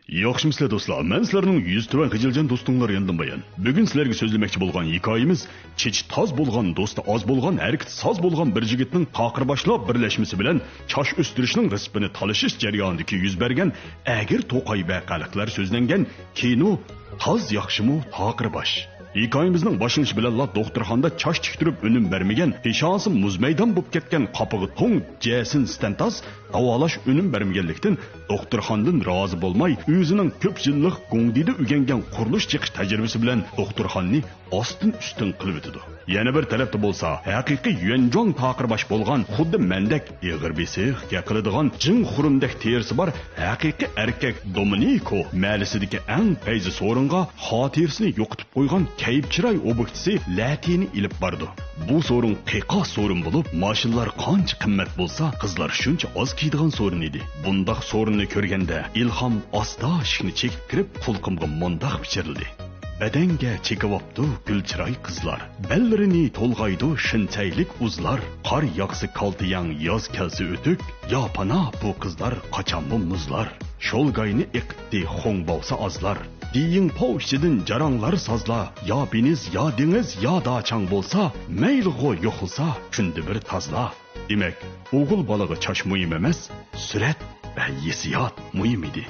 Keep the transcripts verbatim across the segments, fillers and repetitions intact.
ياخشىمۇسىلەر دوستلار؟ مەن سىلەرنىڭ يۈزى تۆۋەن غىجىلجان دوستۇڭلار ياندىن بايان. بۈگۈن سىلەرگە سۆزلىمەكچى بولغان ھېكايىمىز چېچى تاز بولغان، دوستى ئاز بولغان، ھەرىكىتى ساز بولغان بىر يىگىتنىڭ تاقىرباشلاپ بىرلەشمىسى بىلەن چاچ ئۆستۈرۈشنىڭ غىسپىنى تالىشىش جەريانىدىكى يۈز بەرگەن ئەگىر توقاي ۋەقەلىكلەر سۆزلەنگەن كىنو تاز ياخشىمۇ تاقىرباش. ھېكايىمىزنىڭ باشلىنىشى بىلەنلا دوختۇرخانىدا چاچ تىكتۈرۈپ ئۈنۈم بەرمىگەن، پېشانىسى مۇز مەيدان بولۇپ كەتكەن قاپىقى توڭ جەسىن ستەنتاس داۋالاش ئۈنۈم بەرمىگەنلىكتىن، دوختۇرخانىدىن رازى بولماي، ئۆزىنىڭ كۆپ يىللىق گۇڭدىدا ئۆگەنگەن قۇرۇلۇش چېقىش تەجرىبىسى بىلەن دوختۇرخانىنى ئاستىن ئۈستۈن قىلىۋېتىدۇ. يەنە بىر تەرەپتە بولسا، ھەقىقىي يۈەنجۇاڭ تاقىرباش بولغان، خۇددى مەندەك ئېغىر بېسىق گەپ قىلىدىغان، جىڭ خۇرۇمدەك تېرىسى بار ھەقىقىي ئەركەك دومىنىكو مەھەللىسىدىكى ئەڭ پەيزى سورۇنغا خاتىرىسىنى يوقىتىپ قويغان كەيپ چىراي ئوبيېكتىسى لەتىنى ئېلىپ بارىدۇ. بۇ سورۇن قىيقاس سورۇن بولۇپ، ماشىنىلار قانچە قىممەت بولسا، قىزلار شۇنچە ئاز كىيىدىغان سورۇن ئىدى. بۇنداق سورۇننى كۆرگەندە ئىلھام ئاستا ئىشىكنى چېكىپ كىرىپ، قۇلىقىمغا مۇنداق پىچىرلىدى. بەدەنگە چېكىۋاپتۇ گۈل چىراي قىزلار، بەللىرىنى تولغايدۇ شىنچەيلىك ئۇزلار. قار ياغسا كالتىياڭ، ياز كەلسە ئۆتۈك، يا پانا بۇ قىزلار قاچانمۇ مۇزلار. شولگاينى ئېقىتتى خۇڭ باۋسا ئازلار. دىيىڭ پاۋ ئىچىدىن جاراڭلار سازلا، يا بېنىز، يا دېڭىز، يا داچاڭ بولسا، مەيلىغۇ يوقلىسا، كۈندە بىر تازلا. دېمەك، ئوغۇل بالىغا چاچ مۇھىم ئەمەس، سۈرەت ۋە ھېسسىيات مۇھىم ئىدى.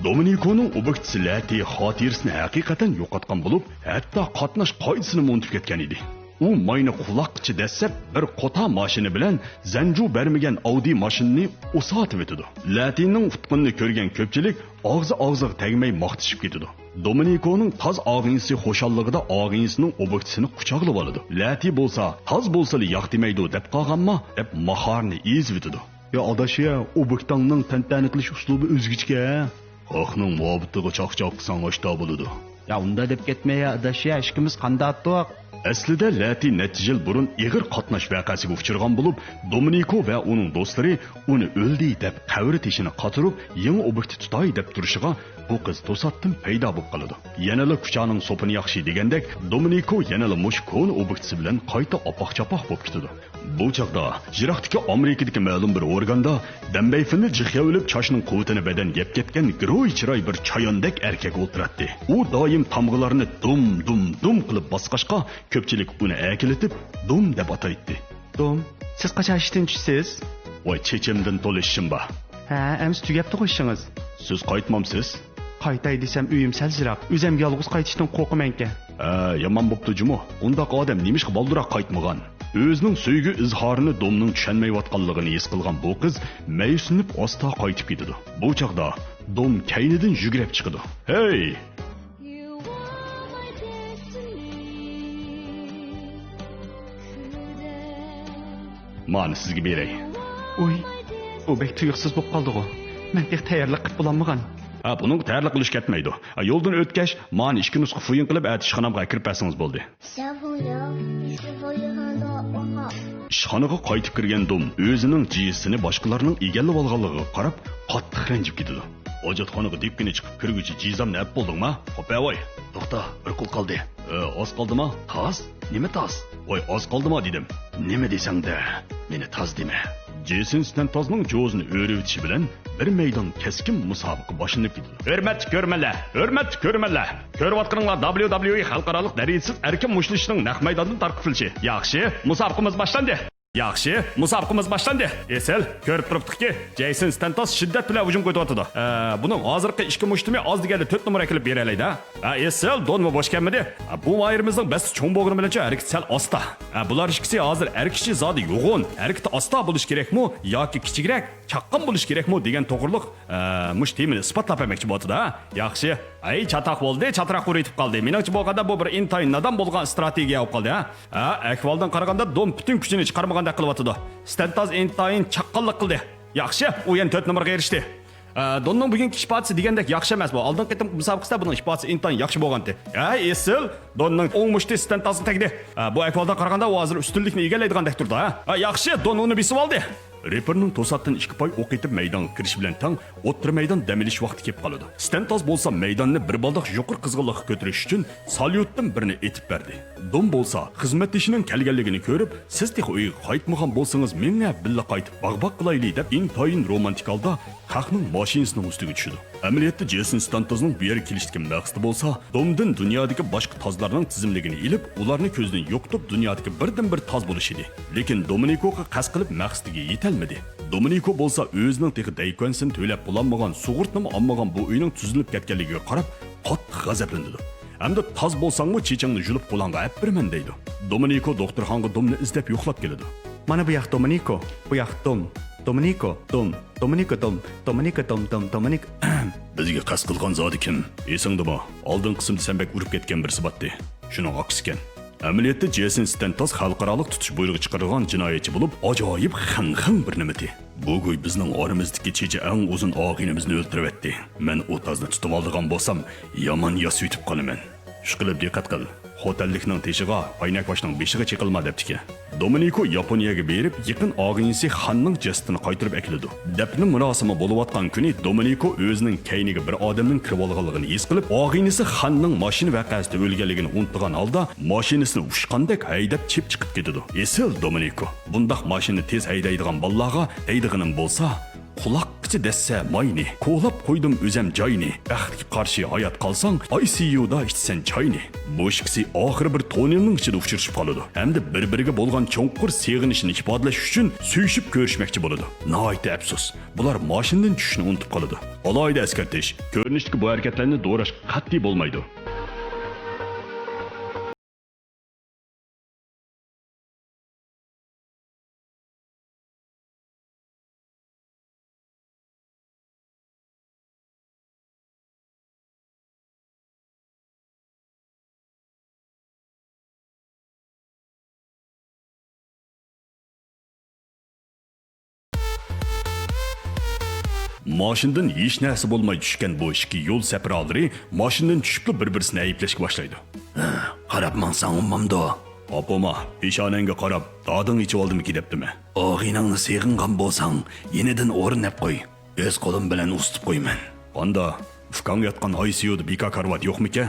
دومىنىكونىڭ ئوبيېكتىسى لەتى خاتىرىسىنى ھەقىقەتەن يوقاتقان بولۇپ، ھەتتا قاتناش قائىدىسىنىمۇ ئۇنتۇپ كەتكەن ئىدى. ئۇ ماينى قۇلاققىچە دەسسەپ، بىر قوتا ماشىنا بىلەن زەنجۇ بەرمىگەن ئاۋدى ماشىنىنى ئۇسساتىۋېتىدۇ. لەتىنىڭ ئۇتقىنىنى كۆرگەن كۆپچىلىك ئاغزى ئاغزىغا تەگمەي ماختىشىپ كېتىدۇ. دومىنىكونىڭ تاز ئاغىنىسى خۇشاللىقىدا ئاغىنىسىنىڭ ئوبيېكتىسىنى قۇچاقلىۋالىدۇ. لەتى بولسا، تاز بولسىلا ياق دېمەيدۇ دەپ قالغانما دەپ ماخارنى ئېزىۋېتىدۇ. يا ئاداش يا، ئوبيېكتاڭنىڭ تەنتەنە قىلىش ئۇسلۇبى ئۆزگىچىكەن. ئاقنىڭ مۇھەببىتىغا چاقچاق قىلساڭ ئاشتا بولىدۇ. يا ئۇنداق دەپ كەتمە يا ئاداش يا، ئىككىمىز قانداقتۇق؟ ئەسلىدە لەتى نەچچە يىل بۇرۇن ئېغىر قاتناش ۋەقەسىگە ئۇچرىغان بولۇپ، دومىنىكو ۋە ئۇنىڭ دوستلىرى ئۇنى ئۆلدى دەپ قەبرە تېشىنى قاتۇرۇپ، يېڭى ئوبيېكت تۇتاي دەپ تۇرۇشىغا، بۇ قىز توساتتىن پەيدا بولۇپ قالىدۇ. يەنىلا كۇچانىڭ سوپۇنى ياخشى دېگەندەك، دومىنىكو يەنىلا مۇشۇ كونا ئوبيېكتىسى بىلەن قايتا ئاپاق-چاپاق بولۇپ كېتىدۇ. بۇ چاغدا يىراقتىكى ئامېرىكىدىكى مەلۇم بىر ئورگاندا دەمبەيفىننى جىخياۋېلىپ، چاچنىڭ قۇۋۋىتىنى بەدەن يەپ كەتكەن گېروي چىراي بىر چاياندەك ئەركەك ئولتۇراتتى. ئۇ دائىم تامغىلارنى دۇم، دۇم، دۇم قىلىپ باسقاچقا، كۆپچىلىك ئۇنى ئەكېلىتىپ دۇم دەپ ئاتايتتى. دۇم، سىز قاچان ئىشتىن چۈشىسىز؟ ۋاي، چېچىمدىن تولا ئىشىم بار. ھە، ئەمسە تۈگەپتىغۇ ئىشىڭىز. سىز قايتمامسىز؟ قايتاي دېسەم ئۆيۈم سەل يىراق. ئۆزەم يالغۇز قايتىشتىن قورقىمەنكەن. ھە، يامان بوپتۇ جۇمۇ. ئۇنداق ئادەم نېمىشقا بالدۇرراق قايتمىغان؟ ئۆزىنىڭ سۆيگۈ ئىزھارىنى دومنىڭ چۈشەنمەيۋاتقانلىقىنى ھېس قىلغان بۇ قىز مەيۈسلىنىپ ئاستا قايتىپ كېتىدۇ. بۇ چاغدا دوم كەينىدىن يۈگۈرۈپ چىقىدۇ. ھەي! مانى سىزگە بېرەي. ئۇي، ئۇ بەك تۇيۇقسىز بولۇپ قالدىغۇ. مەن تېخى تەييارلىق قىلىپ بولالمىغان. ھە، بۇنىڭغا تەييارلىق قىلىش كەتمەيدۇ. ھە، يولدىن ئۆتكەچ، مانى ئىككى نۇسخا فويىن قىلىپ، ئەتە ئىشخانامغا ئەكىرىپ بەرسىڭىز بولدى. ئىشخانىغا قايتىپ كىرگەن دوم ئۆزىنىڭ جىسىنى باشقىلارنىڭ ئىگىلىۋالغانلىقىغا قاراپ، قاتتىق رەنجىپ كېتىدۇ. ھاجەتخانىغا دېپكىنى چىقىپ كىرگۈچە جىزامنى ئەپ بولدۇڭما؟ خوپ ئەۋاي. توختا، بىر قول قالدى. ئە، ئاز قالدىما؟ تاز؟ نېمە تاز؟ ۋاي، ئاز قالدىما دېدىم. نېمە دېسەڭدە، مېنى تاز دېمە. جېسون ستەنتازنىڭ جوزىنى ئۆرۈۋېتىشى بىلەن بىر مەيدان كەسكىن مۇسابىقە باشلىنىپ كېتىدۇ. ھۆرمەتلىك كۆرۈرمەنلەر، ھۆرمەتلىك كۆرۈرمەنلەر! كۆرۈۋاتقىنىڭلار دابليۇ دابليۇ ئى خەلقئارالىق دەرىجىسىز ئەركىن مۇشتلىشىشنىڭ نەق مەيداندىن تارقىتىلىشى. ياخشى، مۇسابىقىمىز باشلاندى! ياخشى، مۇسابىقىمىز باشلاندى. ئېسىل، كۆرۈپ تۇرۇپتۇقكى، جەيسون ستەنتاس شىددەت بىلەن ھۇجۇم قويۇۋاتىدۇ. ئە، بۇنىڭ ھازىرقى ئىككى مۇشتۇمى ئاز دېگەندە تۆت نومۇر ئەكېلىپ بېرەلەيدۇ. ھە، ئېسىل، دونمۇ بوش كەلمىدى. ھە، بۇ ماھىرىمىزنىڭ بەستى چوڭ بولغىنى بىلەنچۇ ھەرىكىتى سەل ئاستا. ھە، بۇلار ئىككىسى ھازىر ئەر كىشى زادى يوغان، ھەرىكىتى ئاستا بولۇش كېرەكمۇ ياكى كىچىكرەك، چاققان بولۇش كېرەكمۇ دېگەن توغرىلىق، ئە، مۇشۇ تېمىنى ئىسپاتلاپ بەرمەكچى بولۇۋاتىدۇ، ھە. ياخشى. ئەي، چاتاق بولدى، چاتراق قۇرۇيتۇپ قالدى. مېنىڭچە بولغاندا بۇ بىر ئىنتايىن نادان بولغان ئىستراتېگىيە بولۇپ قالدى، ھە؟ ھە، ئەھۋالدىن قارىغاندا دون پۈتۈن كۈچىنى چىقارمىغاندەك قىلىۋاتىدۇ. ستەنتاز ئىنتايىن چاققانلىق قىلدى. ياخشى، ئۇ يەنە تۆت نومۇرغا ئېرىشتى. ئە، دوننىڭ بۈگۈنكى ئىپادىسى دېگەندەك ياخشى ئەمەس بۇ. ئالدىنقى قېتىمقى مۇسابىقىسىدە بۇنىڭ ئىپادىسى ئىنتايىن ياخشى بولغانتى. ھە، ئېسىل! دوننىڭ ئوڭ مۇشتى ستەنتازغا تەگدى. ھە، بۇ ئەھۋالدىن قارىغاندا ئۇ ھازىر ئۈستۈنلۈكنى ئىگىلەيدىغاندەك تۇرىدۇ، ھە؟ ھە، ياخشى، دون ئۇنى بېسىۋالدى. رېپېرنىڭ توساتتىن ئىككى پاي ئوق ئېتىپ مەيدانغا كىرىشى بىلەن تەڭ ئوتتۇرا مەيدان دەم ئېلىش ۋاقتى كېلىپ قالىدۇ. ستەنتاز بولسا مەيداننى بىر بالداق يۇقىرى قىزغىنلىققا كۆتۈرۈش ئۈچۈن ساليۇتتىن بىرنى ئېتىپ بەردى. دون بولسا خىزمەتدىشىنىڭ كەلگەنلىكىنى كۆرۈپ، سىز تېخى ئۆيگە قايتمىغان بولسىڭىز مېڭە بىللە قايتىپ باغ-باغ قىلايلى دەپ ئىنتايىن رومانتىك ھالدا خەقنىڭ ماشىنىسىنىڭ ئۈستىگە چۈشىدۇ. ئەمەلىيەتتە جېسون ستانتازنىڭ بۇ يەرگە كېلىشتىكى مەقسىتى بولسا، دومدىن دۇنيادىكى باشقا تازلارنىڭ تىزىملىكىنى ئېلىپ، ئۇلارنى كۆزدىن يوقىتىپ، دۇنيادىكى بىردىنبىر تاز بولۇش ئىدى. لېكىن دومىنىكوغا قەست قىلىپ مەقسىتىگە يېتەلمىدى. دومىنىكو بولسا ئۆزىنىڭ تېخى دەيكۈەنسىنى تۆلەپ بولالمىغان سۇغۇرتىنىمۇ ئالمىغان بۇ ئۆينىڭ تۈزۈلۈپ كەتكەنلىكىگە قاراپ قاتتىق غەزەپلىنىدۇ. ئەمدى تاز بولساڭمۇ چېچىڭنى يۇلۇپ قولۇڭغا ئەپ بېرىمەن دەيدۇ. دومىنىكو دوختۇرخانىغا دومنى ئىزدەپ يوقلاپ كېلىدۇ. مانا بۇ ياق دومىنىكو، بۇ ياق دوم. دومىنىكو، دوم. دومىنىكو، دوم. دومىنىكو، دوم، دوم، دومىنىكو. بىزگە قەست قىلغان زادى كىم؟ ئېسىڭدىمۇ؟ ئالدىنقى قىسىمدا سەن بەك ئۇرۇپ كەتكەن بىرسى باتتى. شۇنىڭ ئاكىسىكەن. ئەمەلىيەتتە جېسون ستەنتاز خەلقئارالىق تۇتۇش بۇيرۇقى چىقىرىدىغان جىنايەتچى بولۇپ، ئاجايىپ خەڭخەڭ بىر نېمىتى. بۇ گۇي بىزنىڭ ئارىمىزدىكى چېچى ئەڭ ئۇزۇن ئاغىنىمىزنى ئۆلتۈرۈۋەتتى. مەن ئۇ تازنى تۇتۇۋالىدىغان بولسام، يامان ياسىۋېتىپ قالىمەن. ئىشقىلىپ دىققەت قىل، خوتەنلىكنىڭ تېشىغا، پاينەكباشنىڭ بېشىغا چېقىلما دەپتىكەن. دومىنىكو ياپونىيەگە بېرىپ، يېقىن ئاغىنىسى خاننىڭ جەسىتىنى قايتۇرۇپ ئەكېلىدۇ. دەپنە مۇراسىمى بولۇۋاتقان كۈنى دومىنىكو ئۆزىنىڭ كەينىگە بىر ئادەمنىڭ كىرىۋالغانلىقىنى ھېس قىلىپ، ئاغىنىسى خاننىڭ ماشىنا ۋەقەسىدە ئۆلگەنلىكىنى ئۇنتۇغان ھالدا ماشىنىسىنى ئۇچقاندەك ھەيدەپ چېپ چىقىپ كېتىدۇ. ئېسىل دومىنىكو! بۇنداق ماشىنىنى تېز ھەيدەيدىغان بالىلارغا دەيدىغىنىم بولسا، قۇلاققىچە دەسسە ماينى، كولاپ قويدۇم ئۆزەم جاينى، بەختكە قارشى ھايات قالساڭ، ئاي سى يۇدا ئىچىسەن چاينى. بۇ ئىككىسى ئاخىرى بىر توننېلنىڭ ئىچىدە ئۇچرىشىپ قالىدۇ ھەمدە بىر-بىرىگە بولغان چوڭقۇر سېغىنىشىنى ئىپادىلەش ئۈچۈن سۆيۈشۈپ كۆرۈشمەكچى بولىدۇ. ناھايىتى ئەپسۇس، بۇلار ماشىنىدىن چۈشۈشنى ئۇنتۇپ قالىدۇ. ئالاھىدە ئەسكەرتىش، كۆرۈنۈشتىكى بۇ ھەرىكەتلەرنى دوراشقا قەتئىي بولمايدۇ. ماشىنىدىن ھېچ نەرسە بولماي چۈشكەن بۇ ئىككى يول سەپرالىرى ماشىنىدىن چۈشۈپلا بىر-بىرسىنى ئەيىبلەشكە باشلايدۇ. قاراپ ماڭساڭ بولمامدۇ؟ ئاپىما، پېشانەڭگە قاراپ، دادىڭ ئېچىۋالدىمىكى دەپتىمەن. ئاغىنەڭنى سېغىنغان بولساڭ، يېنىدىن ئورۇن ئەپ قوي. ئۆز قولۇم بىلەن ئۇسسىتىپ قويىمەن. ئاندا، ئۇكاڭ ياتقان ئاي سى يۇدا بىكار كارىۋات يوقمىكەن؟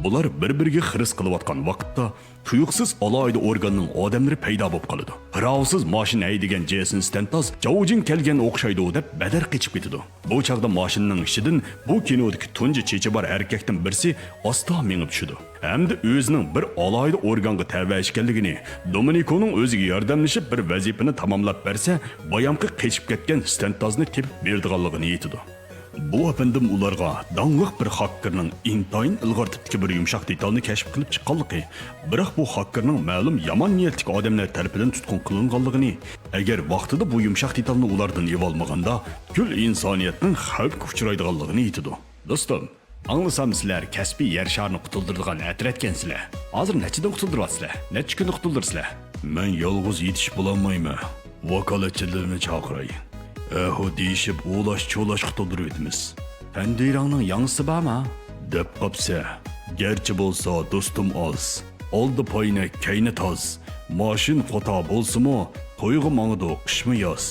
بۇلار بىر-بىرىگە خىرىس قىلىۋاتقان ۋاقىتتا، تۇيۇقسىز ئالاھىدە ئورگاننىڭ ئادەملىرى پەيدا بولۇپ قالىدۇ. پىراۋسىز ماشىنا ھەيدىگەن جېسون ستەنتاز جاۋجىڭ كەلگەن ئوخشايدۇ دەپ بەدەر قېچىپ كېتىدۇ. بۇ چاغدا ماشىنىنىڭ ئىچىدىن بۇ كىنودىكى تۇنجى چېچى بار ئەركەكتىن بىرسى ئاستا مېڭىپ چۈشىدۇ ھەمدە ئۆزىنىڭ بىر ئالاھىدە ئورگانغا تەۋە ئىكەنلىكىنى، دومىنىكونىڭ ئۆزىگە ياردەملىشىپ بىر ۋەزىپىنى تاماملاپ بەرسە، بايامقى قېچىپ كەتكەن ستەنتازنى تېپىپ بېرىدىغانلىقىنى ئېيتىدۇ. بۇ ئەپەندىم ئۇلارغا داڭلىق بىر خاككېرنىڭ ئىنتايىن ئىلغار تىپتىكى بىر يۇمشاق دېتالنى كەشىپ قىلىپ چىققانلىقى، بىراق بۇ خاككېرنىڭ مەلۇم يامان نىيەتلىك ئادەملەر تەرىپىدىن تۇتقۇن قىلىنغانلىقىنى، ئەگەر ۋاقتىدا بۇ يۇمشاق دېتالنى ئۇلاردىن ئېلىۋالمىغاندا، پۈتكۈل ئىنسانىيەتنىڭ خەۋپكە ئۇچرايدىغانلىقىنى ئېيتىدۇ. دوستۇم، ئاڭلىسام، سىلەر كەسپىي يەر شارىنى قۇتۇلدۇرىدىغان ئەترەتكەنسىلەر. ھازىر نەچچىدىن قۇتۇلدۇرۇۋاتىسىلەر؟ نەچچە كۈندە قۇتۇلدۇرىسىلەر؟ مەن يالغۇز يېتىشىپ بولالمايمەن. ۋاكالەتچىلىرىمنى چاقىراي. ئەھۇ دېيىشىپ، ئۇلاش-چۇلاش قۇتۇلدۇرۇۋېتىمىز. پەندىرەڭنىڭ ياڭزىسى بارمۇ؟ دەپ قاپسە. گەرچە بولسا دوستۇم ئاز. ئالدى پاينەك، كەينى تاز. ماشىنا خوتا بولسىمۇ، تويغا ماڭىدۇ قىشمۇ ياز.